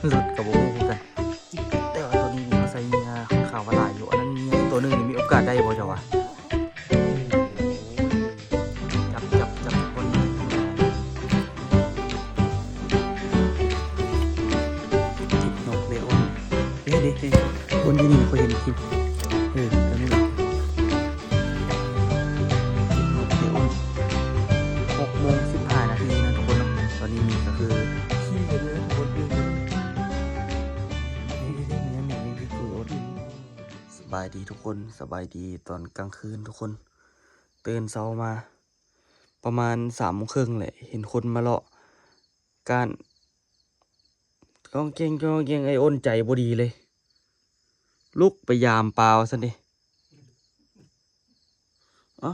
ຫຼຸດກໍບໍ່ຮູ້ຄືກັນ. ແຕ່ວ່າຕົວນີ້ນີ້ເຮົາໃສ່ເຫຍື່ອຂ້ອນຂ້າງວ່າຫຼາຍຢູ່. ອັນນັ້ນເຫຍື່ອຕົວໜຶ່ງນີ້ມີໂອກາດໄດ້ບໍ່ເຈົ້າວ່າ? ຈັບ ຈັບ ຈັບຄົນ ຕິດນົກເດໂອນ. ເດ້ ເດ້ ເດ້ ຄົນຢູ່ນີ້ຂ້ອຍເຫັນຕິດ ເອີ ຕົວນີ້ແຫຼະ. ຫົກໂມງສິບຫ້ານາທີນະທຸກຄົນເນາະ. ຕອນນີ້ນີ້ກໍຄື ສະບາຍດີທຸກຄົນ ສະບາຍດີຕອນກາງຄືນທຸກຄົນ. ຕື່ນເຊົ້າມາປະມານສາມໂມງເຄິ່ງແຫຼະ ເຫັນຄົນມາເລາະ ການກ້ອງແກ້ງ ກ້ອງແກ້ງ. ອ້າຍໂອນໃຈບໍ່ດີເລີຍ ລຸກໄປຢາມປາວ່າຊັ້ນເດ. ເອົ້າ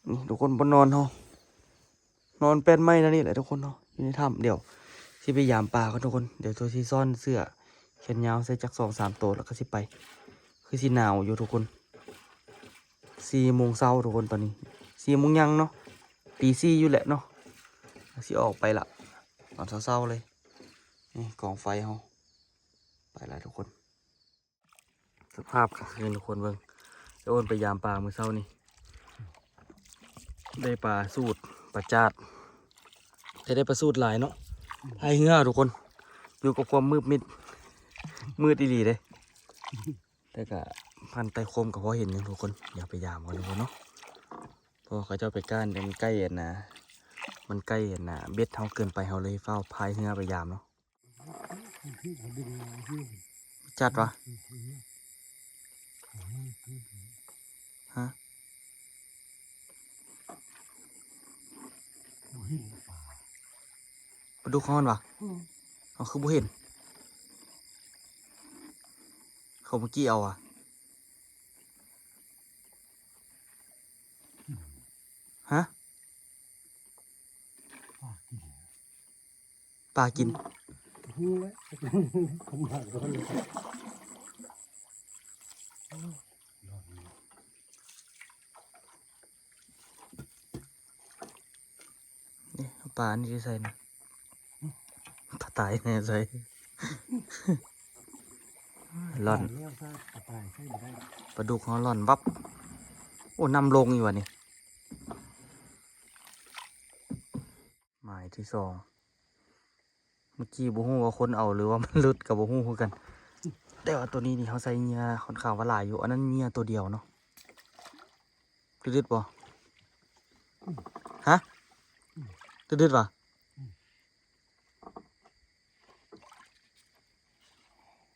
ນີ້ທຸກຄົນ ບ່ອນນອນເຮົາ ນອນແປ້ນໄມ້ແນວນີ້ແຫຼະທຸກຄົນເນາະ ຢູ່ໃນຖ້ຳ. ດຽວຊິໄປຢາມປາກ່ອນທຸກຄົນ. ດຽວໂຕຊິຊ້ອນເສື້ອແຂນຍາວໃສ່ຈັກສອງສາມໂຕ ແລ້ວກໍຊິໄປ. ຄືຊິໜາວຢູ່ທຸກຄົນ. ສີ່ໂມງເຊົ້າທຸກຄົນ ຕອນນີ້ສີ່ໂມງຍັງເນາະ ຕີສີ່ຢູ່ແຫຼະເນາະ. ຊິອອກໄປລະ ຕອນເຊົ້າໆເລີຍ. ນີ້ກອງໄຟເຮົາ ໄປລະທຸກຄົນ. ສະພາບກາງຄືນທຸກຄົນເບິ່ງ ໄດ້ໂອນໄປຢາມປາມື້ເຊົ້ານີ້ ໄດ້ປາສູດ ປາຈາດ ແຕ່ໄດ້ປາສູດຫຼາຍເນາະ. ພາຍເຮືອທຸກຄົນ ຢູ່ກັບຄວາມມືດມິດ ມືດອີ່ຫຼີເດ້. ແຕ່ກະພັນໄຕ້ໂຄມກໍພໍເຫັນຢູ່ທຸກຄົນ. ດຽວໄປຢາມກ່ອນທຸກຄົນເນາະ ເພາະວ່າເຂົາເຈົ້າໄປກ້ານ ແຕ່ມັນໃກ້ອັນນະ ມັນໃກ້ອັນນະ ເບັດເຮົາເກີນໄປ ເຮົາເລີຍຟ້າວພາຍເຮືອໄປຢາມເນາະ. ຈັດວະ? ຮະ? ບໍ່ເຫັນປາ ປາດຸກເຮົາຫັ້ນຫວາ? ອືມ ເອົາ ຄືບໍ່ເຫັນ? ເຂົາເມື່ອກີ້ເອົາຫວາ? ຮະ? ປາກິນ ປາກິນ ຮູ້ແລ້ວ ຄຳຖາມກໍເລີຍ. ນີ້ ເອົາປາອັນນີ້ໃສ່ນະ ປາຕາຍແນ່ໃສ່ ລ່ອນ ປາຕາຍໃສ່ບໍ່ໄດ້ ປາດຸກເຮົາລ່ອນວັບ. ໂອ້ ນ້ຳລົງອີກຫວານີ້. ໝາຍທີສອງ ເມື່ອກີ້ບໍ່ຮູ້ວ່າຄົນເອົາ ຫຼືວ່າມັນຫຼຸດກໍບໍ່ຮູ້ຄືກັນ. ແຕ່ວ່າຕົວນີ້ນີ້ເຮົາໃສ່ເຫຍື່ອຂ້ອນຂ້າງວ່າຫຼາຍຢູ່. ອັນນັ້ນເຫຍື່ອຕົວດຽວເນາະ. ຕຶດໆບໍ່? ຮະ? ຕຶດໆຫວາ?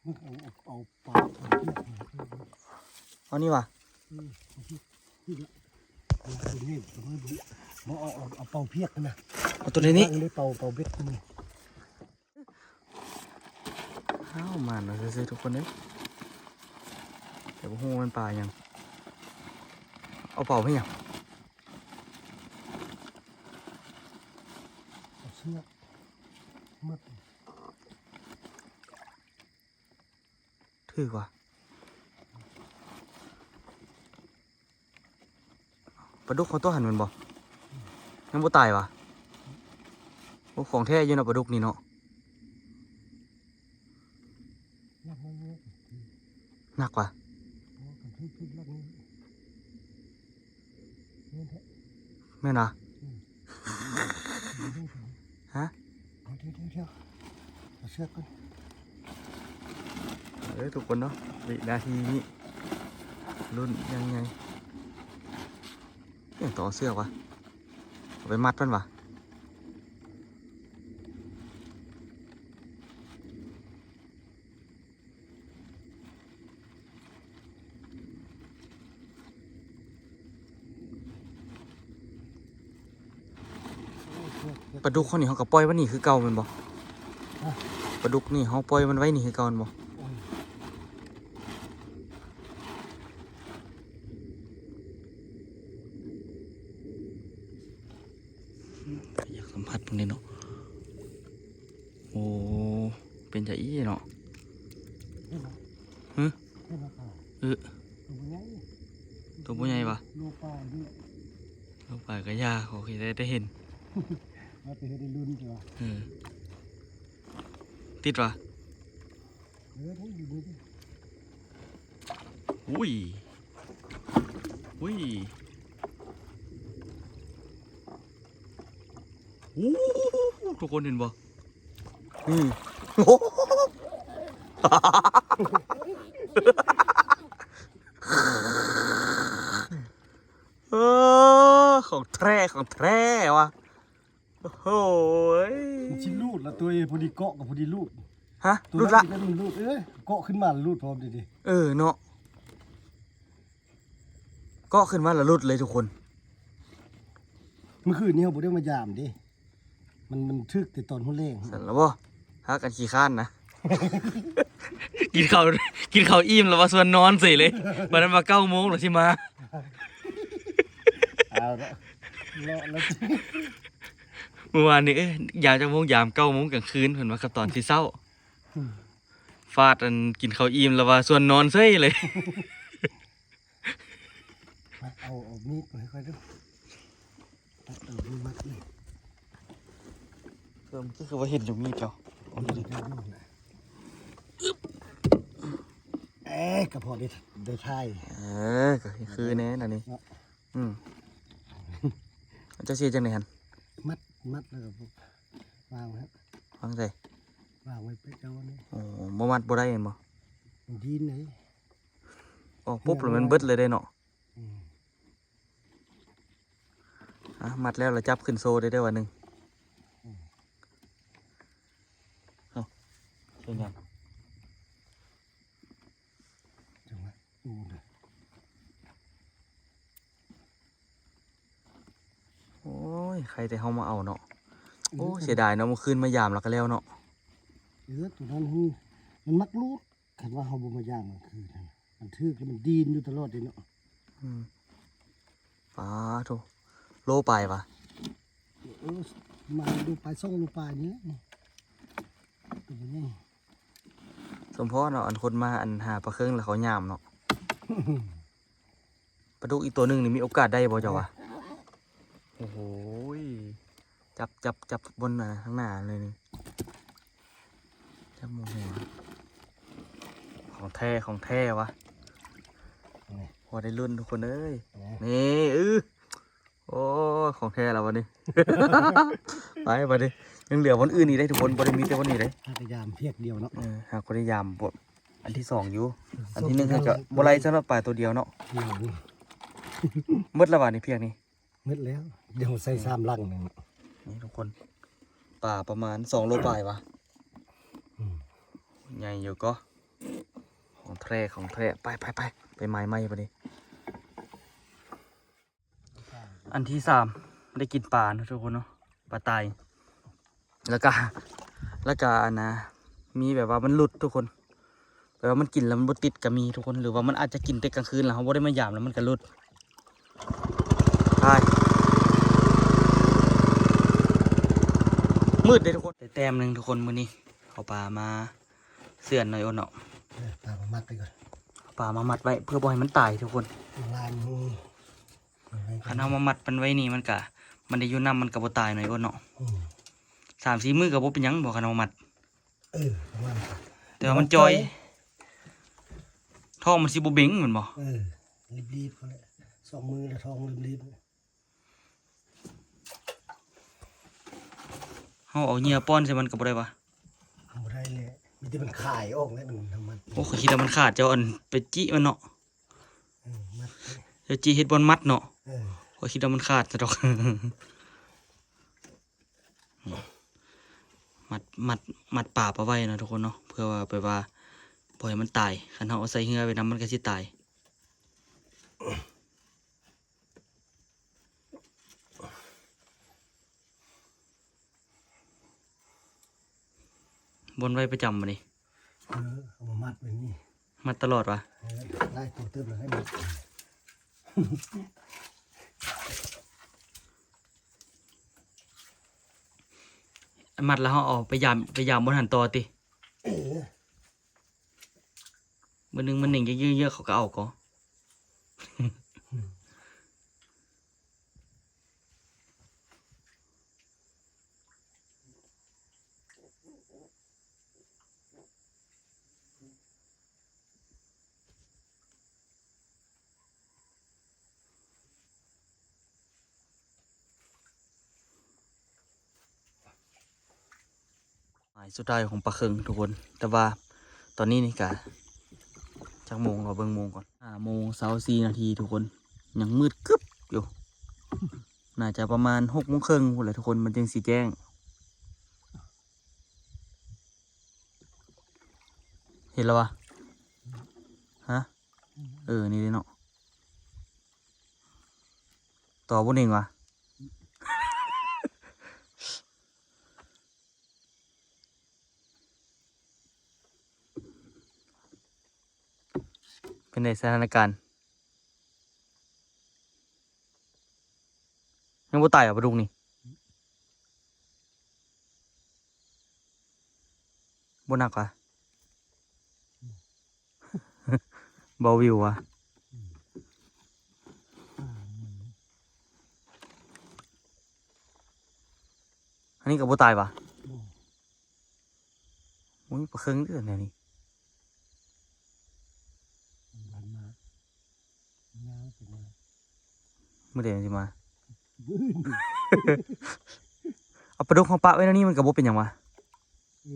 ເອົາ ເອົາ ເອົາປາ ເອົານີ້ຫວາ? ອືມ ເອົາຕົວນີ້ ບໍ່ ບໍ່ເອົາ ເອົາ ເອົາເປົາພຽກນະ ເອົາຕົວນີ້ນີ້ ເອົາເປົາ ເປົາເບັດນີ້. ອ້າວ ມານເອົາຊື່ໆ ທຸກຄົນເອີຍ ແຕ່ບໍ່ຮູ້ວ່າມັນປາຫຍັງ. ເອົາເປົາເຮັດຫຍັງ? ເອົາເຊືອກມັດ. ຖືກວ່າ ປາດຸກເຮົາຕົວຫັ້ນແມ່ນບໍ່? ຍັງບໍ່ຕາຍຫວາ? ໂອ້ ຂອງແທ້ຢູ່ເນາະ ປາດຸກນີ້ເນາະ. ໜັກຫວາ? ແມ່ນຫວາ? ຮະ? ດຽວໆໆ ເອົາເຊືອກກ່ອນ. ເອີ ທຸກຄົນເນາະ ວິນາທີນີ້ ລຸ້ນຢ່າງໃຫຍ່. ຫຍັງ ຕ້ອງເອົາເຊືອກຫວາ? ເອົາໄປມັດມັນຫວາ? ປາດຸກເຮົານີ້ ເຮົາກໍປ່ອຍໄວ້ນີ້ຄືເກົ່າແມ່ນບໍ່? ຮະ? ປາດຸກນີ້ ເຮົາປ່ອຍມັນໄວ້ນີ້ຄືເກົ່າແມ່ນບໍ່? ໂອ້ຍ ຢາກສຳຜັດເບິ່ງເດ້ເນາະ. ໂອ້ ເປັນຈະອີເນາະ. ຮະ? ເອີ ໂຕບໍ່ໃຫຍ່ ໂຕບໍ່ໃຫຍ່ຫວາ? ໂລປາຍນີ້ ໂລປາຍກະຢ່າ ຂໍແຕ່ໄດ້ເຫັນ ວ່າໄປເຮັດໃຫ້ລຸ້ນຕົວະ. ເອີ ຕິດຫວາ? ເອີ ໂອ້ຍ ອຸ້ຍ ອຸ້ຍ ໂອ້ ທຸກຄົນເຫັນບໍ່? ນີ້ ເອີ ຂອງແທ້ ຂອງແທ້ວ່າ. ໂອ້ໂຫຍ ມັນຊິຫຼຸດລະ ຕົວເອງພໍດີເກາະກໍພໍດີຫຼຸດ. ຮະ ຫຼຸດລະ? ເອີ ເກາະຂຶ້ນມາຫຼຸດພ້ອມເດ. ເອີເນາະ ເກາະຂຶ້ນມາລະຫຼຸດເລີຍທຸກຄົນ. ມື້ຄືນນີ້ເຮົາບໍ່ໄດ້ມາຢາມເດ້ ມັນ ມັນຖືກແຕ່ຕອນຫົວແລງ. ຊັ້ນລະບໍ່? ພາກັນຂີ້ຄ້ານນະ. ກິນເຂົ້າ ກິນເຂົ້າອີ່ມແລ້ວວ່າຊວນນອນເສຍເລີຍ. ບາດນັ້ນວ່າເກົ້າໂມງແລ້ວຊິມາ. ເອົາລະ ເລາະລະ. ມື້ວານນີ້ ເອີ ຍາມຈັກໂມງ? ຍາມເກົ້າໂມງກາງຄືນ ເພິ່ນວ່າກັບຕອນຊິເຊົ້າ. ອືມ ຟາດອັນກິນເຂົ້າອີ່ມແລ້ວວ່າຊວນນອນເສຍເລີຍ. ມາເອົາ ເອົາມີດມາໃຫ້ຂ້ອຍດູ. ຕັດເອົາມີດມັດນີ້. ເອີ ຄື ຄືວ່າເຫັນຢູ່ມີດເຈົ້າ. ເອີ ກໍພໍໄດ້ ໄດ້ຖ່າຍ. ເອີ ກໍຄືແນ່ນະນີ້. ເນາະ ອືມ ເຈົ້າຊິເຮັດຈັ່ງໃດຫັ້ນ? ມັດ ມັດແລ້ວກໍວາງໄວ້. ວາງໃສ? ວາງໄວ້ເປັນເຈົ້ານີ້. ໂອ້ ບໍ່ມັດບໍ່ໄດ້ແມ່ນບໍ່? ມັນດີນເດ້. ອອກປຸບແລ້ວມັນເບິດເລີຍເດ້ເນາະ. ອືມ ອ່ະ ມັດແລ້ວລະຈັບຂຶ້ນໂຊໄດ້ເດີວ່າໜຶ່ງ. ອືມ ເອົ້າ ເປັນຫຍັງ? ໂອ້ຍ ໃຄແຕ່ເຮົາມາເອົາເນາະ. ໂອ້ຍ ເສຍດາຍເນາະ ມື້ຄືນມາຢາມແລ້ວກໍແລ້ວເນາະ. ເອີ ຕົວນັ້ນມັນ ມັນມັກຫຼຸດ. ຄັນວ່າເຮົາບໍ່ມາຢາມກາງຄືນຫັ້ນ ມັນຖືກແລ້ວມັນດີນຢູ່ຕະຫຼອດເດ້ເນາະ. ອືມ ປາໂທ້ ໂລປາຍວະ. ເອີ ມາໂລປາຍ ສອງໂລປາຍນີ້ແຫຼະ ນີ້ ຕົວໃຫຍ່. ສົມພໍເນາະ ອັນຄົນມາ ອັນຫາປາເຄິງແລ້ວເຂົາຍາມເນາະ. ປາດຸກອີກຕົວໜຶ່ງນີ້ມີໂອກາດໄດ້ບໍ່ເຈົ້າວ່າ? ໂອ້ໂຫຍ ຈັບ ຈັບ ຈັບບ່ອນໜ້າ ທາງໜ້າເລີຍນີ້. ຈັບໝົດຫົວ. ຂອງແທ້ ຂອງແທ້ວະ. ນີ້ ພໍໄດ້ລຸ້ນທຸກຄົນເອີຍ. ນີ້ ນີ້ ເອີ ໂອ້ ຂອງແທ້ແລ້ວບັດນີ້. ໄປບັດນີ້ ຍັງເຫຼືອບ່ອນອື່ນອີກເດ້ທຸກຄົນ ບໍ່ໄດ້ມີແຕ່ບ່ອນນີ້ເດ້. ຫາກະຢາມພຽກດຽວເນາະ. ເອີ ຫາກະໄດ້ຢາມ ອັນທີສອງຢູ່. ອັນທີໜຶ່ງ ສອງ ກໍບໍ່ໄລ່ຊະເນາະ ປາໂຕດຽວເນາະ. ດຽວ ໝົດແລ້ວຫວານີ້ພຽກນີ້? ໝົດແລ້ວ ດຽວໃສ່ສາມຫຼັງໜຶ່ງ. ນີ້ທຸກຄົນ ປາປະມານສອງໂລປາຍຫວາ. ອືມ ໃຫຍ່ຢູ່ກໍ ຂອງແທ້ ຂອງແທ້. ໄປ ໄປ ໄປ ໄປໝາຍໃໝ່ບັດນີ້. ອັນທີສາມ ໄດ້ກິນປາເນາະທຸກຄົນເນາະ ປາຕາຍ. ແລ້ວກະ ແລ້ວກະອັນນະ ມີແບບວ່າມັນຫຼຸດທຸກຄົນ ແບບວ່າມັນກິນແລ້ວມັນບໍ່ຕິດກະມີທຸກຄົນ ຫຼືວ່າມັນອາດຈະກິນແຕ່ກາງຄືນແລ້ວເຮົາບໍ່ໄດ້ມາຢາມແລ້ວມັນກະຫຼຸດ. ໄປ ມືດເດ້ທຸກຄົນ. ໄດ້ແຕ້ມໜຶ່ງທຸກຄົນ ມື້ນີ້ເອົາປາມາເຊື່ອນໜ້ອຍໂອນເນາະ. ເອີ ປາມາມັດໄວ້ກ່ອນ ເອົາປາມາມັດໄວ້ເພື່ອບໍ່ໃຫ້ມັນຕາຍທຸກຄົນ. ລາຍມື ຄັນເຮົາມາມັດມັນໄວ້ນີ້ ມັນກະ ມັນໄດ້ຢູ່ນ້ຳ ມັນກະບໍ່ຕາຍໜ້ອຍໂອນເນາະ. ອືມ ສາມສີ່ມື້ກະບໍ່ເປັນຫຍັງບໍ ຄັນເຮົາມັດ. ເອີ ປະມານ ແຕ່ວ່າມັນຈ່ອຍ ທ້ອງມັນຊິບໍ່ເບັງແມ່ນບໍ່? ເອີ ລີບໆ ເຂົາແຫຼະ ສອງມື້ລະທ້ອງລີບໆ. ເຮົາເອົາເຫຍື່ອປ້ອນໃສ່ມັນກໍບໍ່ໄດ້ຫວາ? ບໍ່ໄດ້ແຫຼະ ມີແຕ່ມັນຄາຍອອກແຫຼະ ມັນທຳມັດ. ໂອ້ ຂ້ອຍຄິດວ່າມັນຂາດ ເຈົ້າອັນໄປຈິມັນເນາະ. ເອີ ມັດ ເຈົ້າຈິເຮັດບ່ອນມັດເນາະ. ເອີ ຂ້ອຍຄິດວ່າມັນຂາດຊະດອກ. ມັດ ມັດ ມັດປາປະໄວ້ເນາະທຸກຄົນເນາະ ເພື່ອວ່າ ແບບວ່າບໍ່ໃຫ້ມັນຕາຍ ຄັນເຮົາເອົາໃສ່ເຮືອໄປນຳ ມັນກໍຊິຕາຍ. ບ່ອນໄວ້ປະຈຳບັດນີ້. ເອີ ເອົາມາມັດໄວ້ນີ້ ມັດຕະຫຼອດຫວາ? ເອີ ຫຼາຍໂຕເຕີບແລ້ວໃຫ້ມັດ ມັດແລ້ວເຮົາເອົາໄປຢາມ ໄປຢາມບ່ອນຫັ້ນຕໍ່ຕິ? ເອີ ມື້ໜຶ່ງມັນເໜັງເຍອະໆ ເຂົາກໍເອົາກໍ. ອືມ. ສຸດທ້າຍຂອງປາເຄິງທຸກຄົນ. ແຕ່ວ່າຕອນນີ້ນີ້ກະຈັກໂມງ ເຮົາເບິ່ງໂມງກ່ອນ. ຫ້າໂມງຊາວສີ່ນາທີທຸກຄົນ ຍັງມືດກຶບຢູ່. ໜ້າຈະປະມານຫົກໂມງເຄິ່ງພຸ້ນແຫຼະທຸກຄົນ ມັນຈຶ່ງຊິແຈ້ງ. ເຫັນແລ້ວວະ? ຮະ? ເອີ ນີ້ເດ້ເນາະ. ຕໍ່ບໍ່ເໜັງວະ? ເປັນໃດສະຖານະການ? ຍັງບໍ່ຕາຍຫວາປາດຸກນີ້? ບໍ່ໜັກຫວາ? ບໍ່ວິວຫວາ? ອັນນີ້ກໍບໍ່ຕາຍຫວາ? ບໍ່. ໂອ້ຍ ປາເຄິງເດີ້ແນວນີ້. ມັນມາ ມາເປັນມາ ມື້ໃດມັນຊິມາ? ມື້ອື່ນ. ເອົາປາດຸກເຮົາປະໄວ້ແນວນີ້ມັນກໍບໍ່ເປັນຫຍັງຫວາ? ເອີ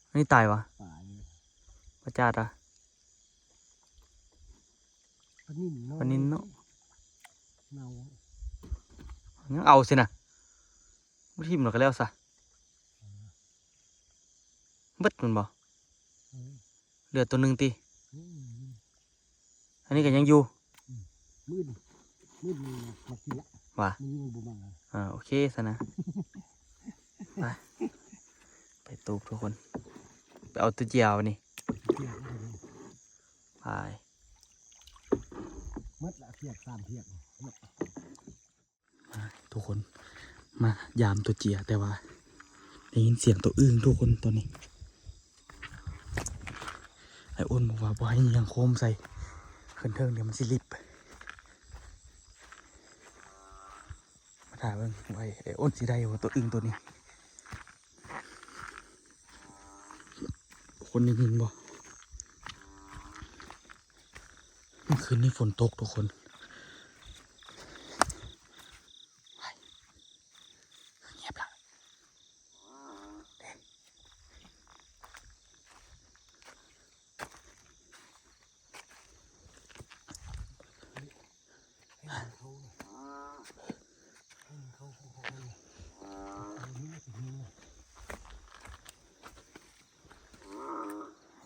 ອັນນີ້ຕາຍຫວາ? ຕາຍເລີຍ. ປາຈາດອະ. ປານິນເນາະ ປານິນເນາະ. ເນົ່າ ຍັງເອົາຊິນະ. ບໍ່ຖິ້ມແລ້ວກໍແລ້ວຊະ. ເບິດແມ່ນບໍ່? ເອີ ເຫຼືອໂຕໜຶ່ງຕິ? ອືມ ອັນນີ້ກໍຍັງຢູ່. ອືມ ມື້ ມື້ນີ້ມາກິນລະຫວາ? ມື້ນີ້ມັນບໍ່ມາ. ອ່າ ໂອເຄຊັ້ນນະ. ໄປ ໄປຕູບທຸກຄົນ ໄປເອົາໂຕເຈຍວະນີ້. ເຈຍວ ໄປ ໝົດລະ ພຽກສາມພຽກໝົດ. ມາທຸກຄົນ ມາຢາມໂຕເຈຍ ແຕ່ວ່າໄດ້ຍິນສຽງໂຕອຶ່ງທຸກຄົນ. ຕອນນີ້ອ້າຍໂອນບອກວ່າບໍ່ໃຫ້ຫຍັງໂຄມໃສ່ ຂຶ້ນເທິງດຽວມັນຊິລິບ. ມາຖ້າເບິ່ງໄວ້ ອ້າຍໂອນຊິໄດ້ບໍ່ໂຕອຶ່ງໂຕນີ້. ທຸກຄົນໄດ້ຍິນບໍ່? ເມື່ອຄືນນີ້ຝົນຕົກທຸກຄົນ. ງຽບລະ.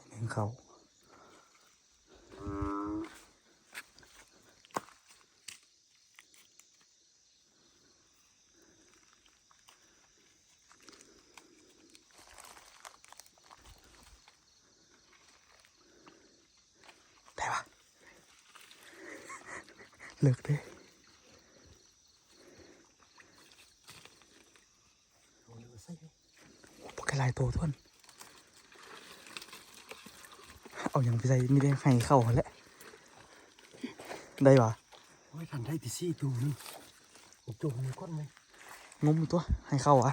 ໜຶ່ງເຂົ້າ. ໄດ້ປະ? ເລິກເດ້. ໂອ້ ບັກຫຼາຍໂຕທຸກຄົນ. ເອົາຫຍັງໄປໃສ່? ມີແຕ່ໄຫ້ເຂົ້າຫັ້ນແຫຼະ. ໄດ້ຫວາ? ໂອ້ຍ ຄັນໄດ້ແຕ່ສີ່ໂຕນີ້ ໂອ້ ຈົມກ່ອນເວີຍ. ງົມຕົວະ ໄຫ້ເຂົ້າຫວາ?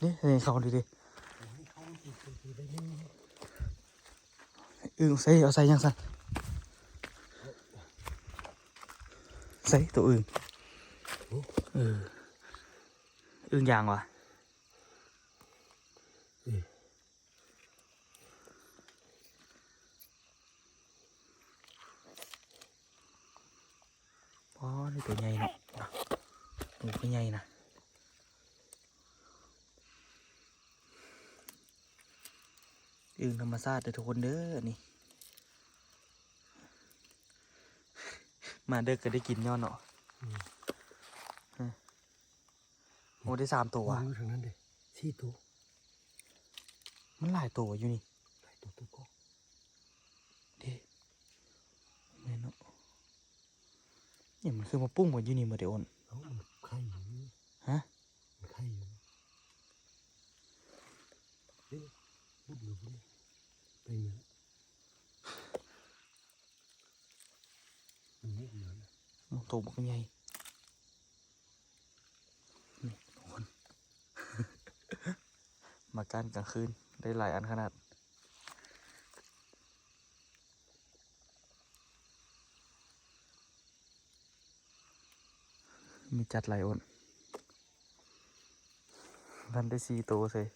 ນີ້ ໃຫ້ເຂົ້າດີໆ. ອຶ່ງໃສ່ ເອົາໃສ່ຫຍັງຊັ້ນ? ໃສ່ໂຕອຶ່ງ. ເອີ ອຶ່ງຢາງຫວາ? ອໍ ນີ້ໂຕໃຫຍ່ເນາະ. ໂຕກໍໃຫຍ່ນະ. ອຶ່ງທຳມະຊາດເດີ້ທຸກຄົນເດີ້ ອັນນີ້. ມາເດິກກໍໄດ້ກິນຍ້ອນເນາະ. ອືມ ຮະ ໂອ້ ໄດ້ສາມໂຕຫວາ? ຢູ່ທາງນັ້ນເດ້ ສີ່ໂຕ. ມັນຫຼາຍໂຕຢູ່ນີ້. ຫຼາຍໂຕ ໂຕກໍ ເດ້ ແມ່ນເນາະ. ນີ້ມັນຄືມາປຸ້ງໄວ້ຢູ່ນີ້ໝົດເດ້ ໂອນ. ເອົ້າ ມັນໄຂ່ຢູ່. ຮະ? ມັນໄຂ່ຢູ່. ເດ້ ບຸດຢູ່ພຸ້ນ ໄປເມືອງ. ມັນບຸດເມືອງ. ໂອ້ ໂຕບັກໃຫຍ່. ນີ້ທຸກຄົນ ມາການກາງຄືນໄດ້ຫຼາຍອັນຂະໜາດ. ມີຈັດຫຼາຍໂອນ ທັນໄດ້ສີ່ໂຕເຊີຍ.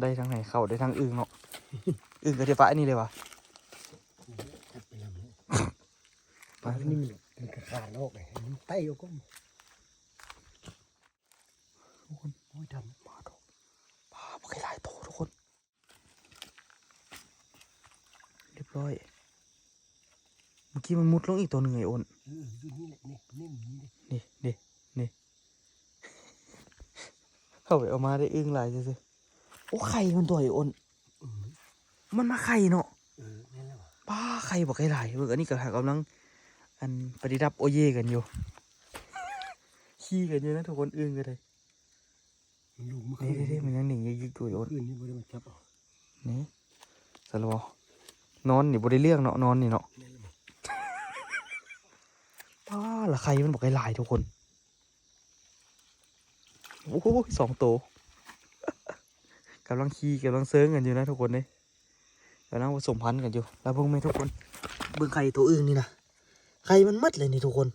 ໄດ້ທັງໄຫເຂົ້າ ໄດ້ທັງອຶ່ງເນາະ. ອຶ່ງກໍໄດ້ປະອັນນີ້ເລີຍຫວາ? ປານີ້ມັນກະຂາດອອກເລີຍ ມັນໄຕ່ອອກກ່ອນ. ໂອ້ຍ ດຳ ປາໂທ້ ປາ ບັກຫຼາຍໂຕທຸກຄົນ. ຮຽບຮ້ອຍ ເມື່ອກີ້ມັນມຸດລົງອີກໂຕໜຶ່ງໄອ້ໂອນ. ເອີ ຢູ່ນີ້ແຫຼະ ນີ້ ນີ້ ນີ້ ນີ້ ນີ້ ນີ້ ເຂົ້າໄປເອົາມາໄດ້ອຶ່ງຫຼາຍຊື່ໆ. ໂອ້ ໄຂ່ມັນຕົວໄອ້ໂອນ. ອືມ ມັນມາໄຂ່ເນາະ. ເອີ ແມ່ນແລ້ວຫວາ? ປາ ໄຂ່ບັກຫຼາຍໆ. ເບິ່ງ ອັນນີ້ກໍຫາກຳລັງ ອັນ ປະດິດດັບໂອເຢກັນຢູ່ ຂີ່ກັນຢູ່ນະທຸກຄົນ. ອຶ່ງກໍໄດ້ ມັນລົງມາ ນີ້ ນີ້ ນີ້ ມັນຍັງໜີຢູ່ ຢູ່ ຢູ່ ຄືນນີ້ບໍ່ໄດ້ມາຈັບເອົາ. ນີ້ ສະລະບໍ ນອນນີ້ບໍ່ໄດ້ເລື່ອງເນາະ ນອນນີ້ເນາະ. ແມ່ນແລ້ວ ປາ ລະໄຂ່ມັນບັກຫຼາຍໆ ທຸກຄົນ. ໂອ້ຍ ສອງໂຕ ກຳລັງຂີ່ ກຳລັງເຊີງກັນຢູ່ນະທຸກຄົນເດ້ ກຳລັງປະສົມພັນກັນຢູ່. ລະເບິ່ງແມ່ທຸກຄົນ ເບິ່ງໄຂ່ໂຕອຶ່ງນີ້ນະ ໄຂ່ມັນໝົດເລີຍນີ້ທຸກຄົນ.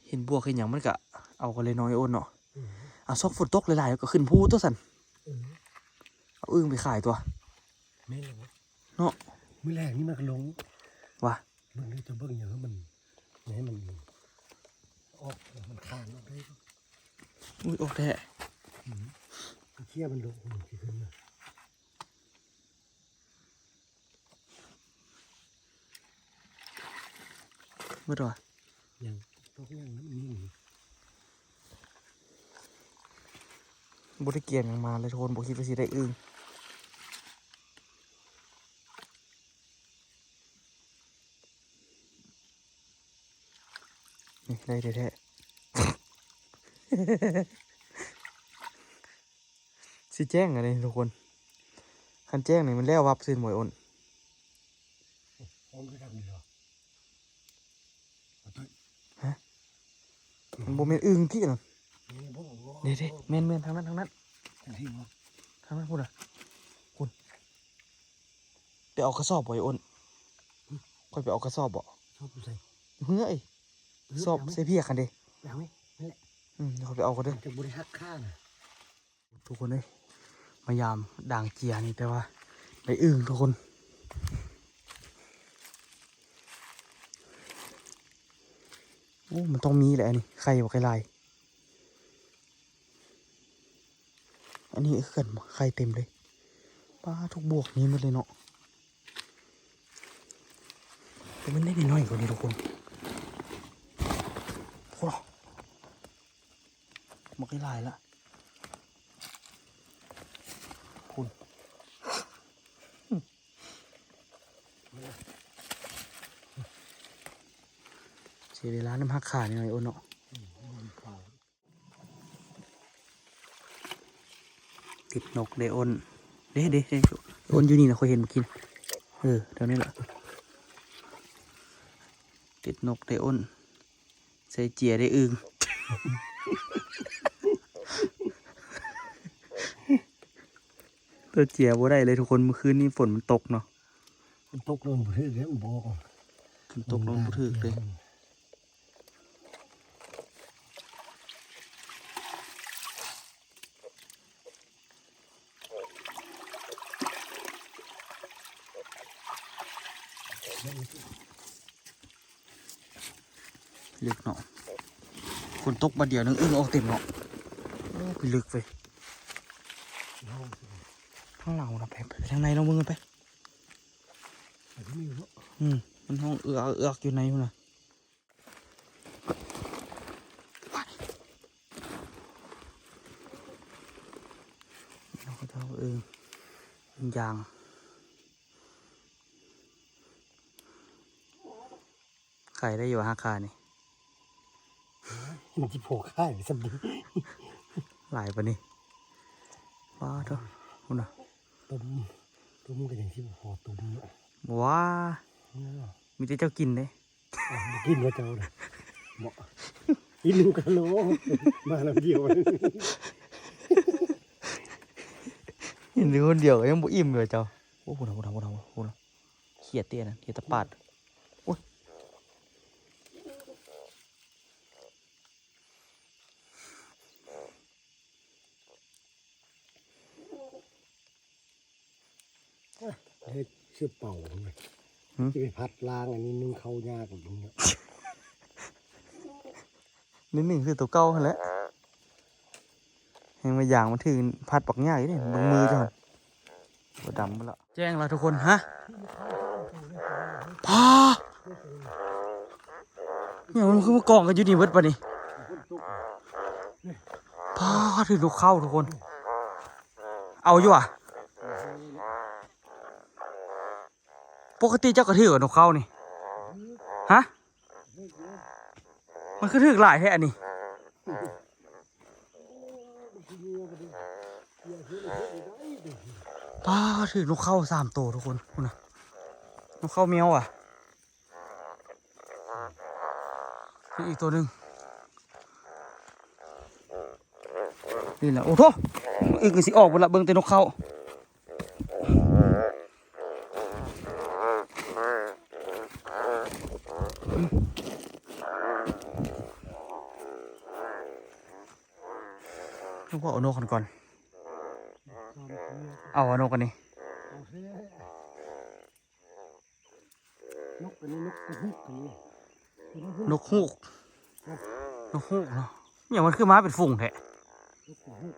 ເຫັນບວກເຫັນຫຍັງມັນກະເອົາກັນເລີຍເນາະ ໄອ້ໂອນເນາະ. ອືມ ອ່າ ຊ່ວງຝົນຕົກຫຼາຍໆ ກໍຂຶ້ນພູຕົວະຊັ້ນ. ເອີ ເອົາອຶ່ງໄປຂາຍຕົວະ. ແມ່ນແລ້ວ ເນາະ ມື້ແລງນີ້ມັນກໍລົງຫວາ? ເບິ່ງເດີ ເຈົ້າເບິ່ງຫຍັງໃຫ້ມັນ ໃຫ້ມັນອອກ ມັນຄານອອກໄດ້. ອຸ້ຍ ອອກແທ້. ອືມ ເອົາເຂົ້ຍມັນລົງ ມັນຊິຂຶ້ນມາ. ໝົດຫວາ? ຍັງ ຕົກຍັງນະ ມັນຍິງຢູ່. ບໍ່ໄດ້ກຽມຫຍັງມາເລີຍທຸກຄົນ ບໍ່ຄິດວ່າຊິໄດ້ອຶ່ງ. ນີ້ ໄດ້ແທ້ໆ. ຊິແຈ້ງອັນນີ້ທຸກຄົນ ຄັນແຈ້ງນີ້ມັນແລ້ວວັບຊື່ບໍ່ອ້ນ. ໂອ້ ຄືດຳນີ້ເນາະ ຮະ? ມັນບໍ່ແມ່ນອຶ່ງຕິອັນນັ້ນ. ນີ້ບໍ່ ເດ້ໆ ແມ່ນໆ ທາງນັ້ນ ທາງນັ້ນ ທາງນັ້ນພຸ້ນນະ ພຸ້ນ. ໄປເອົາກະສອບບໍ່ໄອ້ອ້ນ? ຫຶ? ຂ້ອຍໄປເອົາກະສອບບໍ່? ສອບຢູ່ໃສ? ຢູ່ເຮືອເອີຍ. ເອີ ສອບໃສ່ພຽກຫັ້ນເດ້. ໄປເອົາໄວ້ ນັ້ນແຫຼະ. ອືມ ດຽວຂ້ອຍໄປເອົາກ່ອນເດີ ມັນຈະບໍ່ໄດ້ຫັກຂານະ. ທຸກຄົນເອີຍ ມາຢາມດ່າງເຈຍນີ້ ແຕ່ວ່າໄດ້ອຶ່ງທຸກຄົນ. ໂອ້ ມັນຕ້ອງມີແຫຼະອັນນີ້ ໄຂ່ບັກຫຼາຍ. ອັນນີ້ຄືກັນບໍ່? ໄຂ່ເຕັມເລີຍ. ປາ ທຸກບວກມີໝົດເລີຍເນາະ. ແຕ່ມັນໄດ້ນ້ອຍກວ່ານີ້ທຸກຄົນ. ໂອ້ ບັກຫຼາຍລະ ພຸ້ນ. ເສຍເວລານຳຫັກຂານີ້ໜ້ອຍໂອນເນາະ. ຕິດນົກເດ້ໂອນ. ເດ້ ເດ້ ເດ້ ໂອນຢູ່ນີ້ນະ ຂ້ອຍເຫັນມື້ກີ້. ເອີ ແຖວນີ້ລະ ຕິດນົກເດ້ໂອນ. ໃສ່ເຈຍໄດ້ອຶ່ງ. ຕົວເຈຍບໍ່ໄດ້ເລີຍທຸກຄົນ ມື້ຄືນນີ້ຝົນມັນຕົກເນາະ. ຝົນຕົກລົງບໍ່ຖືກເດ້ ບໍ່ ຝົນຕົກລົງບໍ່ຖືກເດ້. ເລິກເນາະ ຝົນຕົກບາດດຽວໜຶ່ງ ອຶ່ງອອກເຕັມເນາະ. ໂອ້ ໄປເລິກເວີຍ ທາງຫຼັງພຸ້ນນະ ໄປ ໄປທາງໃນລອງເບິ່ງກັນໄປ. ອືມ ມັນຮ້ອງເອືອກເອືອກຢູ່ໃນພຸ້ນນະ. ເອີ ມັນຢາງ ໄຂໄດ້ຢູ່ຫາຄານີ້ ມັນຊິພໍຂາຍໄປສ່ຳນີ້ ຫຼາຍປານນີ້ ປາດໂທ້ ພຸ້ນນະ ຕຸ່ມ ຕຸ່ມກໍຍັງຊິບໍ່ພໍຕຸ່ມເນາະ ວ້າ ເນາະ ມີແຕ່ເຈົ້າກິນເດ້. ອ້າວ ບໍ່ກິນວ່າເຈົ້ານະ ເໝາະ ອີ່ໜຶ່ງກະໂລ ມາລຳດຽວ ກິນຢູ່ຄົນດຽວກໍຍັງບໍ່ອີ່ມຢູ່ວ່າເຈົ້າ. ໂອ້ ພຸ້ນນະ ພຸ້ນນະ ພຸ້ນນະ ພຸ້ນນະ ຂຽດຕິອັນນັ້ນ ຂຽດຕະປາດ ໂອ້ຍ. ເຮັດຊື່ເປົ່າ ຫືມ ຊິໄປພັດລ້າງ ອັນນີ້ໜຶ້ງເຂົ້າຍາກອີກເນາະ ໜຶ້ງຄືໂຕເກົ່າຫັ້ນແຫຼະ ແຮ່ງວ່າຢາງມັນຖືພັດບັກໃຫຍ່ເດ້ ເບິ່ງມືເຈົ້າ ບໍ່ດຳເບິດລະ ແຈ້ງລະທຸກຄົນ ຮະ ພາ ອີ່ຫຍັງມັນຄືມາກອງກັນຢູ່ນີ້ເບິດບາດນີ້ ພາ ຖືກນົກເຂົ້າທຸກຄົນ ເອົາຢູ່ຫວາ ປົກກະຕິເຈົ້າກໍຖືກນກເຂົ້ານີ້ ຮະ ມັນຄືຖືກຫຼາຍແທ້ອັນນີ້ ປາ ຖືກນົກເຂົ້າສາມໂຕທຸກຄົນ ພຸ້ນນະ ນົກເຂົ້າແມວຫວາ ຖືກອີກໂຕໜຶ່ງ ນີ້ລະ ໂອ້ໂທ້ ອຶກນີ້ຊິອອກເບິດລະ ເບິ່ງແຕ່ນົກເຂົ້າ. ເອົານົກຫັ້ນກ່ອນ ເອົາ ເອົານົກອັນນີ້ ນົກອັນນີ້ ນົກກູຮູກອັນນີ້ ນົກຮູ້ ນົກຮູ້ເນາະ ຫຍັງມັນຄືມາເປັນຝູງແທ້ ນົກກູຮູກ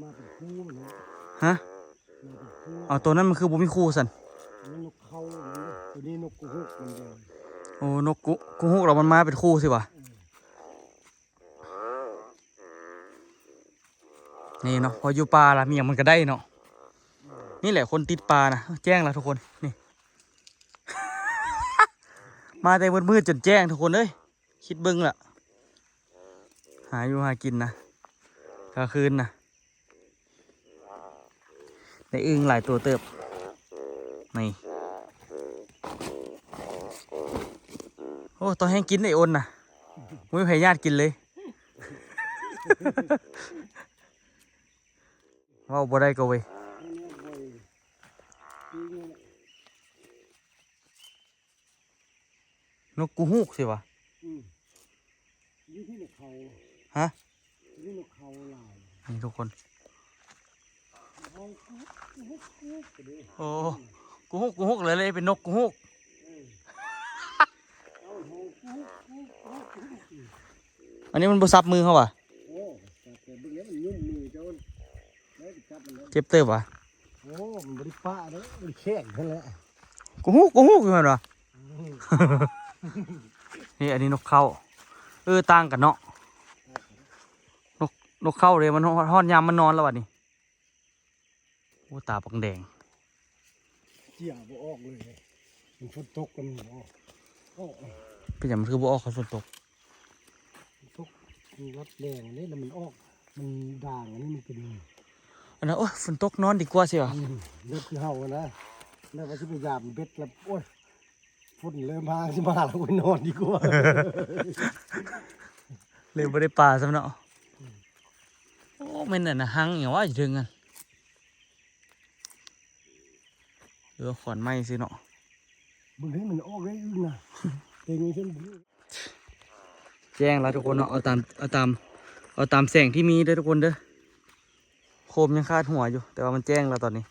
ມາເປັນຄູ່ມັນເນາະ ຮະ ມາເປັນຄູ່ ເອົາ ໂຕນັ້ນມັນຄືບໍ່ມີຄູ່ຊັ້ນ ອັນນີ້ນົກເຂົາ ໂຕນີ້ນົກກູຮູກມັນດຽວ ໂອ້ ນົກກູ ກູຮູກແລ້ວມັນມາເປັນຄູ່ຊິຫວາ ເອີ ນີ້ເນາະ ພໍຢູ່ປ່າລະ ມີຫຍັງມັນກໍໄດ້ເນາະ ນີ້ແຫຼະຄົນຕິດປ່ານະ ແຈ້ງລະທຸກຄົນ ນີ້ ມາແຕ່ມືດໆຈົນແຈ້ງທຸກຄົນເອີຍ ຄິດເບິ່ງລະ ຫາຢູ່ຫາກິນນະ ກາງຄືນນະ ໄດ້ອຶ່ງຫຼາຍໂຕເຕີບ ນີ້ ໂອ້ ຕ້ອງແຮ່ງກິນໄດ້ອົນນະ ບໍ່ມີໃຜຍາດກິນເລີຍ ເວົ້າບໍ່ໄດ້ກໍເວີຍ ນົກກູຮູກຊິຫວາ ອືມ ຢູ່ທີ່ເຂົາ ຮະ ຢູ່ທີ່ເຂົາຫຼາຍ ນີ້ທຸກຄົນ ໂອ້ ກູຮູກ ກູຮູກເລີຍ ເລີຍເປັນນົກກູຮູກ ເອີ ອັນນີ້ມັນບໍ່ສັບມືເຮົາຫວາ ໂອ້ ສັບແຕ່ເບິ່ງແລ້ວມັນຫຍຸ້ມມືເຈົ້າ ໄດ້ໄປຈັບມັນແລ້ວ ເຈັບເຕີບຫວາ ໂອ້ ມັນບໍ່ໄດ້ປະເດ້ ມັນແຂງຫັ້ນແຫຼະ ກູຮູກ ກູຮູກຢູ່ຫັ້ນຫວາ ອືມ ນີ້ ອັນນີ້ນົກເຂົ້າ ເອີ ຕ່າງກັນເນາະ ນົກ ນົກເຂົ້າເດ້ ມັນຮອດ ຮອດຍາມມັນນອນແລ້ວບັດນີ້ ໂອ້ ຕາບັກແດງ ເຈ້ຍບໍ່ອອກເລີຍ ມັນຝົນຕົກມັນບໍ່ອອກ ເປັນຫຍັງມັນຄືບໍ່ອອກຄັນຝົນຕົກ ຕົກ ມັນລັດແດງເດ້ ແລ້ວມັນອອກ ມັນດ່າງ ອັນນີ້ມັນເປັນ ອັນນັ້ນ ໂອ້ຍ ຝົນຕົກນອນດີກວ່າຊິຫວາ ອືມ ແບບຄືເຮົາຫັ້ນນະ ແບບວ່າຊິໄປຢາມເບັດແລ້ວ ໂອ້ຍ ຝົນເລີ່ມມາ ຊິມາແລ້ວ ໂອ້ຍ ນອນດີກວ່າ ເລີຍບໍ່ໄດ້ປາຊ້ຳເນາະ ອືມ ໂອ້ ແມ່ນອັນນັ້ນ ຮັງອີ່ຫຍັງວະ ຢູ່ເທິງຫັ້ນ ເອີ ຂອນໄມ້ຊື່ເນາະ ເບິ່ງໃຫ້ມັນອອກໄດ້ອຶ່ງນະ ເຕັງເຊັ່ນ ແຈ້ງແລ້ວທຸກຄົນເນາະ ເອົາຕາມ ເອົາຕາມ ເອົາຕາມແສງທີ່ມີເດີທຸກຄົນເດີ ໂຄມຍັງຄາດຫົວຢູ່ ແຕ່ວ່າມັນແຈ້ງແລ້ວຕອນນີ້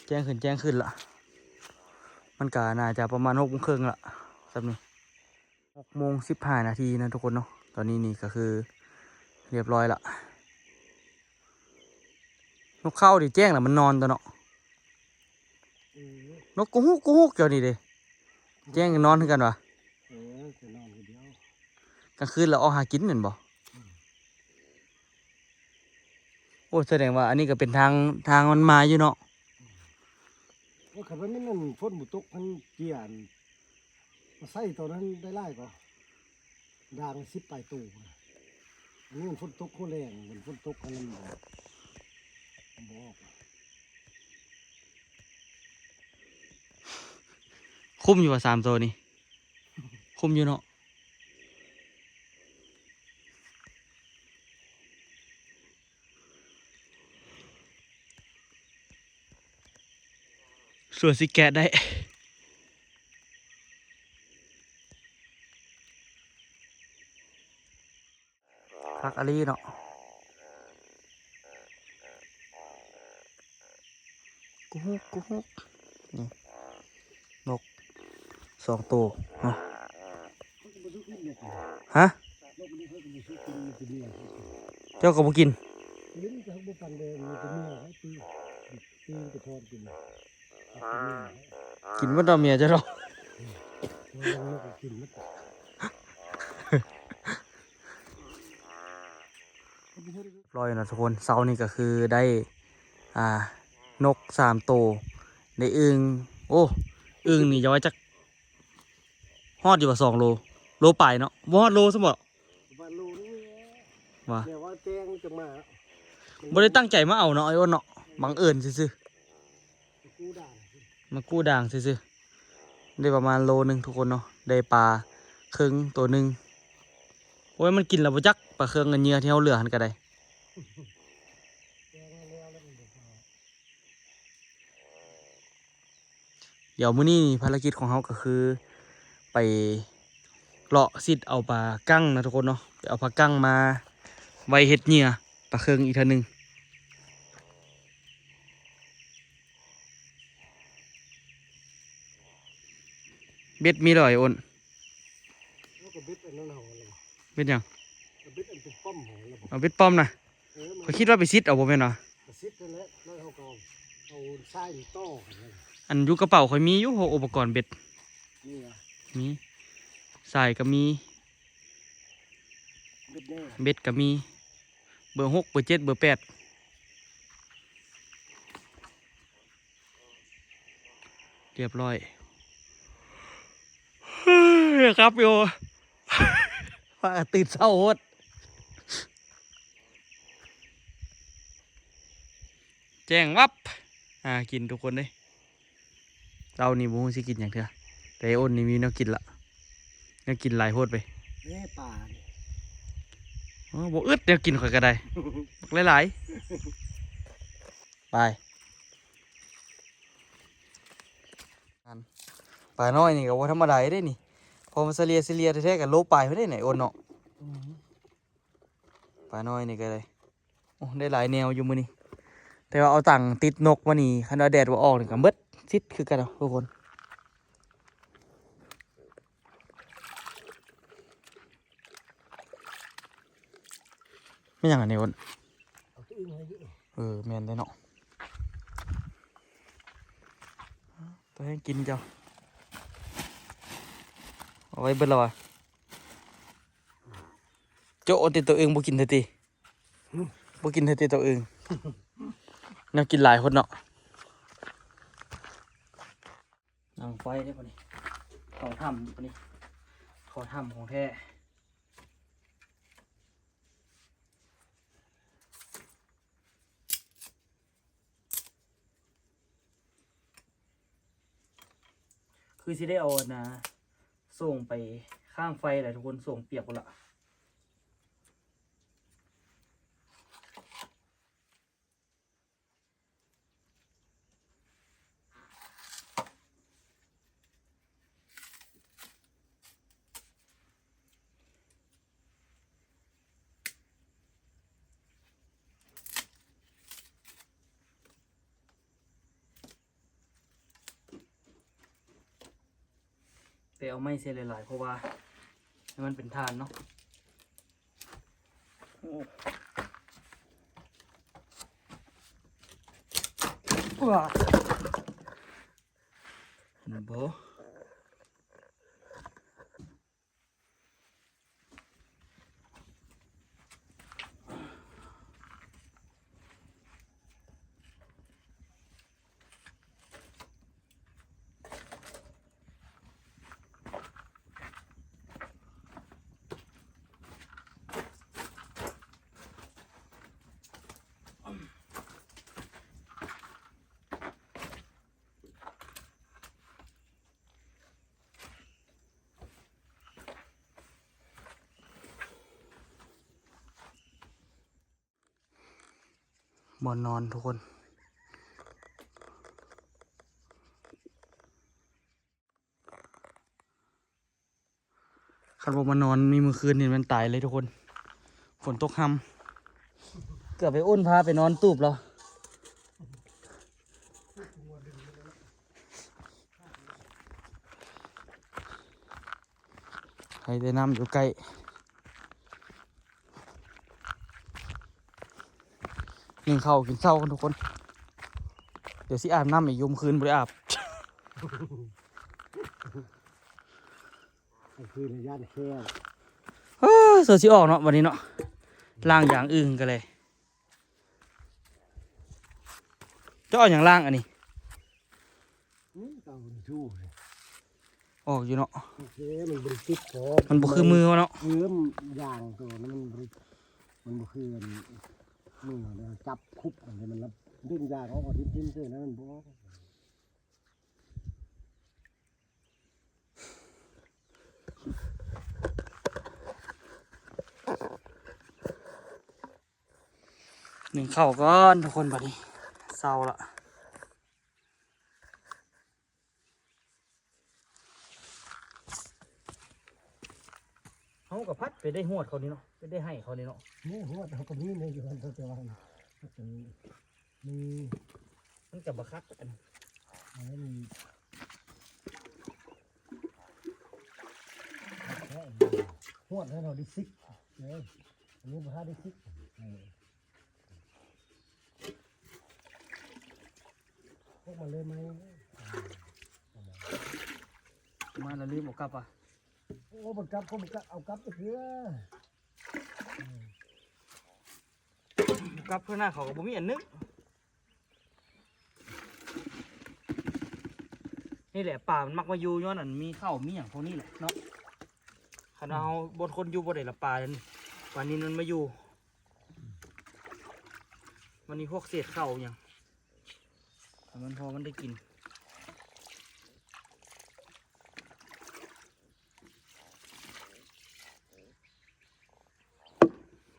ແຈ້ງຂຶ້ນ ແຈ້ງຂຶ້ນລະ ມັນກະໜ້າຈະປະມານຫົກໂມງເຄິ່ງລະ ສ່ຳນີ້ ຫົກໂມງສິບຫ້ານາທີນະທຸກຄົນເນາະ ຕອນນີ້ນີ້ກະຄືຮຽບຮ້ອຍລະ ນົກເຂົ້ານີ້ແຈ້ງລະມັນນອນຕົວະເນາະ ເອີ ນົກກູຮຸກກູຮຸກເຈົ້ານີ້ເດ້ ແຈ້ງນອນຄືກັນຫວາ? ເອີ ກໍນອນຜູ້ດຽວ ກາງຄືນລະອອກຫາກິນແມ່ນບໍ່? ອືມ ໂອ້ ສະແດງວ່າອັນນີ້ກໍເປັນທາງ ທາງມັນມາຢູ່ເນາະ. ອືມ ໂອ້ ຄັນວ່າແມ່ນອັນຝົນບໍ່ຕົກ ມັນເຈຍອັນ ມາໃສ່ຕອນນັ້ນໄດ້ຫຼາຍກວ່າ ດາງສິບປາຍໂຕ. ອັນນີ້ມັນຝົນຕົກຫົວແລງ ມັນຝົນຕົກອັນນັ້ນບໍ່ ບໍ່ອອກ. ຄຸ້ມຢູ່ວ່າ ສາມໂຕນີ້ ຄຸ້ມຢູ່ເນາະ. ສ່ວນຊິແກະໄດ້ ຄັກອີ່ຫຼີເນາະ ກູຮຸກກູຮຸກ. ນີ້ ນົກສອງໂຕເນາະ. ຮະ? ເຈົ້າກໍບໍ່ກິນ? ກິນ ກໍບໍ່ປັນແດງ ມີແຕ່ເມຍໃຫ້ຕີ ຕີໄປທອດກິນ ກິນໝົດດອກເມຍເຈົ້າດອກ. ລອຍເນາະທຸກຄົນ ເຊົ້ານີ້ກໍຄືໄດ້ ອ່າ ນົກສາມໂຕ ໄດ້ອຶ່ງ ໂອ້ ອຶ່ງນີ້ຢ່າວ່າຈັກ ຮອດຢູ່ບໍ່ ສອງໂລ ໂລປາຍເນາະ ບໍ່ຮອດໂລຊ້ຳບໍ່ ປະມານໂລໜຶ່ງ. ວ່າ ແຕ່ວ່າແຈ້ງຈະມາ ບໍ່ໄດ້ຕັ້ງໃຈມາເອົາເນາະ ໄອ້ອ້ນເນາະ ບັງເອີນຊື່ໆ ມາກູ້ດາງ ມາກູ້ດາງຊື່ໆ. ໄດ້ປະມານໂລໜຶ່ງທຸກຄົນເນາະ ໄດ້ປາເຄິງໂຕໜຶ່ງ. ໂອ້ຍ ມັນກິນແລ້ວບໍ່ຈັກ ປາເຄິງກັບເຫຍື່ອທີ່ເຮົາເຫຼືອຫັ້ນກໍໄດ້. ດຽວມື້ນີ້ນີ້ ພາລະກິດຂອງເຮົາກໍຄືໄປເລາະຊິດເອົາປາກັງນະທຸກຄົນເນາະ ໄປເອົາປາກັງມາໄວ້ເຮັດເຫຍື່ອປາເຄິງອີກເທື່ອໜຶ່ງ. ເບັດມີແລ້ວ ໄອ້ອ້ນ? ເຮົາກໍເບັດອັນນັ້ນເຮົາແລ້ວ. ເບັດຫຍັງ? ກໍເບັດອັນເປັນປ້ອມເຮົາແລ້ວ. ເອົາເບັດປ້ອມນະ? ເອີ ມັນ ຂ້ອຍຄິດວ່າໄປຊິດເອົາບໍ່ແມ່ນຫວາ? ກໍຊິດນັ້ນແຫຼະ ແລ້ວເຮົາກໍເອົາຊາຍນີ້ຕໍ່ກັນ. ອັນຢູ່ກະເປົາຂ້ອຍມີຢູ່ ອຸປະກອນເບັດ. ມີຫວາ? ມີ ຊາຍກໍມີ ເບັດແດ່ ເບັດກໍມີ ເບີຫົກ ເບີເຈັດ ເບີແປດ. ຮຽບຮ້ອຍ ຄັບຢູ່ ພາກັນຕື່ນເຊົ້າໂພດ ແຈ້ງວັບ ຫາກິນທຸກຄົນເດ້. ເຊົ້ານີ້ບໍ່ຮູ້ຊິກິນຫຍັງເທື່ອ ແຕ່ອ້ນນີ້ມີແນວກິນລະ ແນວກິນຫຼາຍໂພດເວີຍ. ເອີ ປານີ້ ໂອ້ ບໍ່ອຶດແນວກິນຂ້ອຍກໍໄດ້ ບັກຫຼາຍໆ. ໄປ ປານ້ອຍນີ້ກໍບໍ່ທຳມະດາເດ້ນີ້ ພໍມາສະເລ່ຍ ສະເລ່ຍແທ້ໆກໍໂລປາຍພຸ້ນເດ້ນີ້ ອ້ນເນາະ. ອືມ ປານ້ອຍນີ້ກໍໄດ້ ໂອ້ ໄດ້ຫຼາຍແນວຢູ່ມື້ນີ້ ແຕ່ວ່າເອົາຕັງຕິດນົກມານີ້ ຄັນວ່າແດດບໍ່ອອກນີ້ກໍໝົດສິດຄືກັນເນາະທຸກຄົນ. ແມ່ນຫຍັງອັນນີ້ ອ້ນ? ເອົາຕົວອື່ນມາໃຫ້ຢູ່. ເອີ ແມ່ນເດ້ເນາະ ຕົວໃຫ້ກິນເຈົ້າ ເອົາໄວ້ເບິດແລ້ວຫວາ? ໂຈະເອົາແຕ່ຕົວອຶ່ງ ບໍ່ກິນເທື່ອຕິ? ຫຶ? ບໍ່ກິນເທື່ອຕິຕົວອຶ່ງ? ແນວກິນຫຼາຍໂພດເນາະ. ໜັງໄຟເດ້ບັດນີ້ ເຂົ້າຖ້ຳບັດນີ້ ເຂົ້າຖ້ຳຂອງແທ້. ຄືຊິໄດ້ເອົາອັນນ່າ ໂສ້ງໄປຂ້າງໄຟແຫຼະທຸກຄົນ ໂສ້ງປຽກໝົດລະ. ແຕ່ເອົາໄມ້ໃສ່ຫຼາຍໆ ເພາະວ່າໃຫ້ມັນເປັນຖ່ານເນາະ. ໂອ້ ວ້າ. ບໍ່ ບ່ອນນອນທຸກຄົນ. ຄັນບໍ່ມານອນນີ້ ມື້ຄືນນີ້ແມ່ນຕາຍເລີຍທຸກຄົນ. ຝົນຕົກຮຳ ເກືອບໄປອຸ່ນພາໄປນອນຕູບແລ້ວ. ໃຫ້ແຕ່ນ້ຳຢູ່ໃກ້. ໜຶ່ງເຂົ້າກິນເຊົ້າກັນທຸກຄົນ. ດຽວຊິອາບນ້ຳອີກ ຢູ່ມື້ຄືນບໍ່ໄດ້ອາບ. ກາງຄືນຢ້ານແຂ້ວ. ເອີ ເສື້ອຊິອອກເນາະ ບັດນີ້ເນາະ. ລ້າງຢາງອຶ່ງກໍເລີຍ. ເຈົ້າເອົາຫຍັງລ້າງອັນນີ້? ນີ້ກໍເອົາທິຊຊູ່. ອອກຢູ່ເນາະ. ໂອເຄ ມັນບໍ່ໄດ້ຕິດພໍ ມັນບໍ່ຄືມືເຮົາເນາະ. ເອີ ຢາງໂຕນັ້ນມັນບໍ່ໄດ້ ມັນບໍ່ຄືອັນມືເຮົາເດ້ ຈັບຄຸບອັນນີ້ ມັນລະດຶງຢາງອອກ ຖິ້ມໆ ເຊີຍນັ້ນມັນບໍ່ອອກ. ໜຶ້ງເຂົ້າກ່ອນທຸກຄົນ ບັດນີ້ເຊົ້າລະ. ເຮົາກໍພັດໄປໄດ້ຮວດເຂົານີ້ເນາະ ໄປໄດ້ໄຮ່ເຂົານີ້ເນາະ. ນີ້ຮວດເຮົາກໍມີໃນຢູ່ຫັ້ນ ແຕ່ວ່າມັນ ມັນ ມັນກໍບໍ່ຄັກອັນ ອັນນີ້ ຮວດໃຫ້ເຮົາໄດ້ສິກເດີ ອັນນີ້ບໍ່ທັນໄດ້ສິກ. ອືມ ພວກມັນເລີຍໄໝ ມາແລ້ວລືມເອົາກັບວ່າ. ໂອ້ ບໍ່ກັບ ກໍບໍ່ກັບ ເອົາກັບເທື່ອ ອືມ ກັບເພື່ອໜ້າເຂົາກໍບໍ່ມີອັນໜຶ່ງ. ນີ້ແຫຼະ ປາມັນມັກມາຢູ່ຍ້ອນອັນມີເຂົ້າມີຫຍັງພວກນີ້ແຫຼະເນາະ. ຄັນເຮົາ ອືມ ບ່ອນຄົນຢູ່ບໍ່ໄດ້ລະ ປາ ປານິນມັນມາຢູ່. ມັນມີພວກເສດເຂົ້າຫຍັງ ມັນພໍມັນໄດ້ກິນ.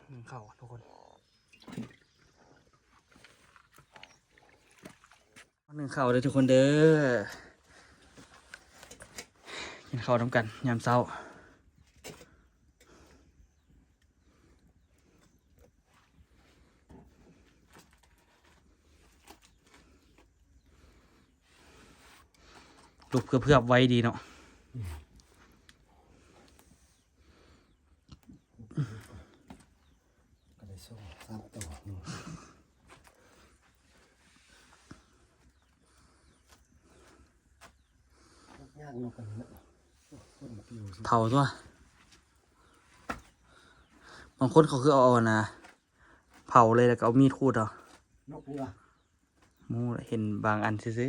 ໜຶ້ງເຂົ້າທຸກຄົນ ໜຶ້ງເຂົ້າເດີທຸກຄົນເດີ ກິນເຂົ້ານຳກັນຍາມເຊົ້າ. ລຸກເພື່ອບໆໄວດີເນາະ. ອືມ ກໍໄດ້ສອງສາມໂຕ ຍາກນົກອັນນີ້ເນາະ ເຜົາຕົວະ. ບາງຄົນເຂົາຄືເອົາ ເອົາອັນນະ ເຜົາເລີຍ ແລ້ວກໍເອົາມີດຂູດເອົາ ນົກນີ້ຫວາ? ໝູ່ເຫັນບາງອັນຊື່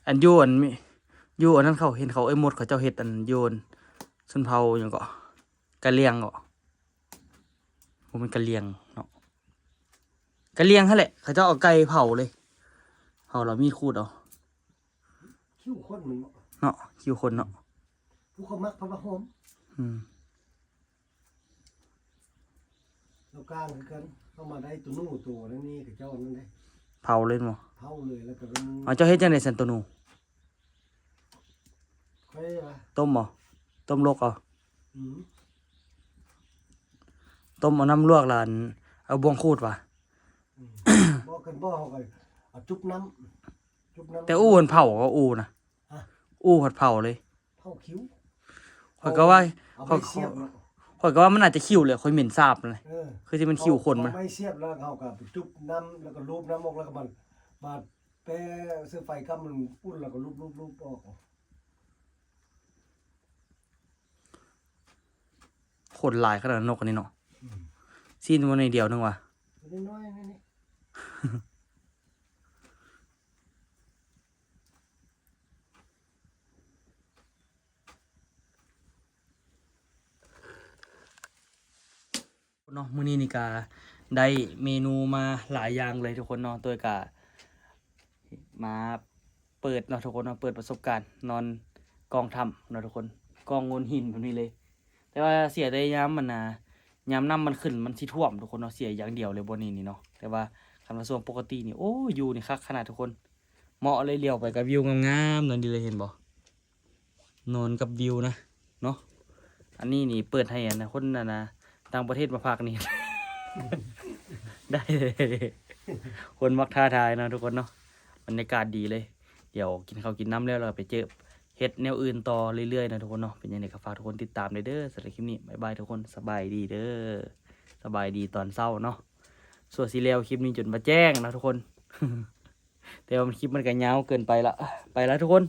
ໆ ອັນຢູ່ອັນ ຢູ່ອັນນັ້ນເຂົາເຫັນເຂົາ ເອີ ມົດເຂົາເຈົ້າເຮັດອັນຢູ່ອັນຊົນເຜົ່າຫຍັງເກາະ ກະລຽງເກາະ ບໍ່ແມ່ນກະລຽງເນາະ ກະລຽງຫັ້ນແຫຼະ ເຂົາເຈົ້າເອົາໄກ່ເຜົາເລີຍ ເຜົາແລ້ວມີດຂູດເອົາ. ຄິ້ວຄົນມັນເນາະ ເນາະ ຄິ້ວຄົນເນາະ ຜູ້ເຂົາມັກເພິ່ນວ່າຫອມ. ອືມ ລາວກາງຄືກັນ ເຮົາມາໄດ້ໂຕໜູໂຕນັ້ນນີ້ ເຂົາເຈົ້ານັ້ນເດ້ ເຜົາເລີຍບໍ່? ເຜົາເລີຍ ແລ້ວກໍ ເອົາ ເຈົ້າເຮັດຈັ່ງໃດຊັ້ນໂຕໜູ? ຂ້ອຍວ່າ ຕົ້ມບໍ່? ຕົ້ມລົກເອົາ? ອືມ ຕົ້ມເອົານ້ຳລວກ ແລ້ວອັນ ເອົາບ່ວງຂູດຫວາ? ອືມ ບໍ່ ຄັນບໍ່ ເຮົາກໍເອົາຈຸບນ້ຳ ຈຸບນ້ຳ ແຕ່ອູ່ມັນເຜົາ ເອົາອູ່ນະ ຮະ? ອູ່ພັດເຜົາເລີຍ ເຜົາຄິ້ວ ຂ້ອຍກໍວ່າ ເອົາໄມ້ສຽບເນາະ ຂ້ອຍກໍວ່າມັນອາດຈະຄິ້ວແຫຼະ ຂ້ອຍເໝັນສາບນະ ເອີ ຄືຊິແມ່ນຄິ້ວຄົນມັນ ເອົາໄມ້ສຽບ ແລ້ວເຮົາກໍໄປຈຸບນ້ຳ ແລ້ວກໍລູບນ້ຳອອກ ແລ້ວກໍມາ ມາ ແປເຊື້ອໄຟກັບມັນອຸ່ນ ແລ້ວກໍລຸບໆໆອອກ. ຄົນຫຼາຍຂະໜາດ ນົກອັນນີ້ເນາະ. ອືມ ຊີ້ນມັນໜ້ອຍດຽວໜຶ່ງວ່າ ນ້ອຍໆ ນີ້. ເນາະ ມື້ນີ້ນີ້ກະໄດ້ເມນູມາຫຼາຍຢ່າງເລີຍທຸກຄົນເນາະ. ໂດຍກະມາເປີດເນາະທຸກຄົນເນາະ ເປີດປະສົບການນອນກ້ອງຖ້ຳເນາະທຸກຄົນ ກ້ອງໂງ່ນຫີນແບບນີ້ເລີຍ. ແຕ່ວ່າເສຍແຕ່ຍາມມັນນະ ຍາມນ້ຳມັນຂຶ້ນມັນຊິຖ້ວມທຸກຄົນເນາະ ເສຍຢ່າງດຽວເລີຍບ່ອນນີ້ນີ້ເນາະ. ແຕ່ວ່າຄັນວ່າຊ່ວງປົກກະຕິນີ້ ໂອ້ ຢູ່ນີ້ຄັກຂະໜາດທຸກຄົນ ເໝາະເລີຍ ຫຼຽວໄປກໍວິວງາມໆ ນັ້ນດີເລີຍ ເຫັນບໍ່? ນອນກັບວິວນະເນາະ. ອັນນີ້ນີ້ເປີດໃຫ້ອັນນະ ຄົນອັນນະ ຕ່າງປະເທດມາພັກນີ້ ໄດ້ ຄົນມັກທ້າທາຍເນາະທຸກຄົນເນາະ. ບັນຍາກາດດີເລີຍ. ດຽວກິນເຂົ້າກິນນ້ຳແລ້ວ ແລ້ວກໍໄປເຈີເຮັດແນວອື່ນຕໍ່ເລື້ອຍໆ ເນາະທຸກຄົນເນາະ. ເປັນຈັ່ງໃດກໍຝາກທຸກຄົນຕິດຕາມເດີ້. ສຳລັບຄລິບນີ້ ບາຍບາຍທຸກຄົນ ສະບາຍດີເດີ້. ສະບາຍດີຕອນເຊົ້າເນາະ. ຊົ່ວຊິແລ້ວຄລິບນີ້ຈົນວ່າແຈ້ງເນາະທຸກຄົນ. ແຕ່ວ່າມັນ ຄລິບມັນກໍຍາວເກີນໄປລະ. ໄປລະທຸກຄົນ.